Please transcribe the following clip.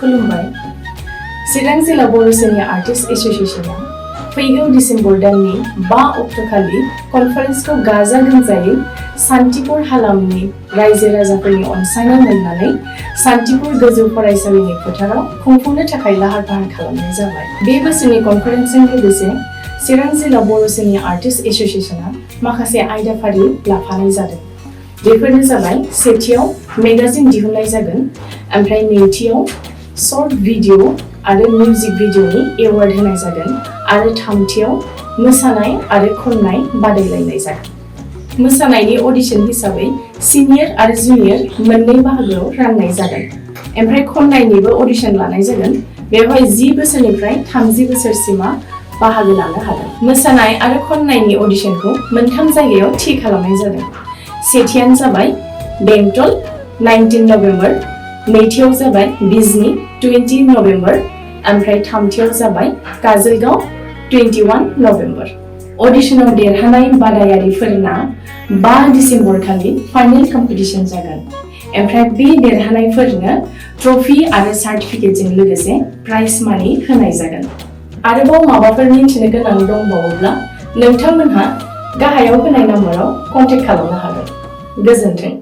खुलुमबाय चिरां जिल्ला बर'सेनि आर्टिस्ट एस'सिएशना फैगौ डिसेम्बर दाननि 5 अक्ट'खालि कनफारेन्सखौ गाजा गोमजायै सान्तिपुर हालामनि रायजो राजाफोरनि अनसायनाय मोननानै सान्तिपुर गोजौ फरायसालिनि फोथाराव खुंफुंनो थाखाय लाहार फाहार खालामनाय जाबाय। बे बोसोरनि कनफारेन्सजों लोगोसे चिरां जिल्ला बर'सेनि आर्टिस्ट एस'सिएशना माखासे आयदाफारि लाफानाय जादों। बेफोरनो जाबाय सेथियाव मेगाजिन दिहुननाय जागोन, ओमफ्राय नैथियाव शर्ट भिडिअ आरो मिउजिक भिडिअनि एवार्ड होनाय जागोन आरो थामथियाव मोसानाय आरो खननाय बादायलायनाय जागोन। मोसानायनि अडिशन हिसाबै सिनियर आरो जुनियर मोननै बाहागोआव राननाय जागोन। ओमफ्राय खननायनिबो अडिशन लानाय जागोन। बेवहाय 10 बोसोरनिफ्राय 30 बोसोरसिमा बाहागो लानो हागोन। मोसानाय आरो खननायनि अडिशनखौ मोनथाम जायगायाव थि खालामनाय जादों। सेथियानो जाबाय बेंटल 19 नभेम्बर, नैथियाव जाबाय बिजनी 20 नभेम्बर, ओमफ्राय थामथियाव जाबाय काजलगांव 21 नभेम्बर। अडिशनाव देरहानाय बादायारिफोरना 5 डिसेम्बर खालि फाइनेल कम्पिटिशन जागोन। ओमफ्राय बे देरहानायफोरनो ट्रफी आरो सार्टिफिकेटजों लोगोसे प्राइज मानि होनाय जागोन। आरोबाव माबाफोर मिन्थिनो गोनां दंबावोब्ला नोंथांमोनहा गाहायाव होनाय नम्बराव कन्टेक्ट खालामनो हागोन। गोजोन्थों।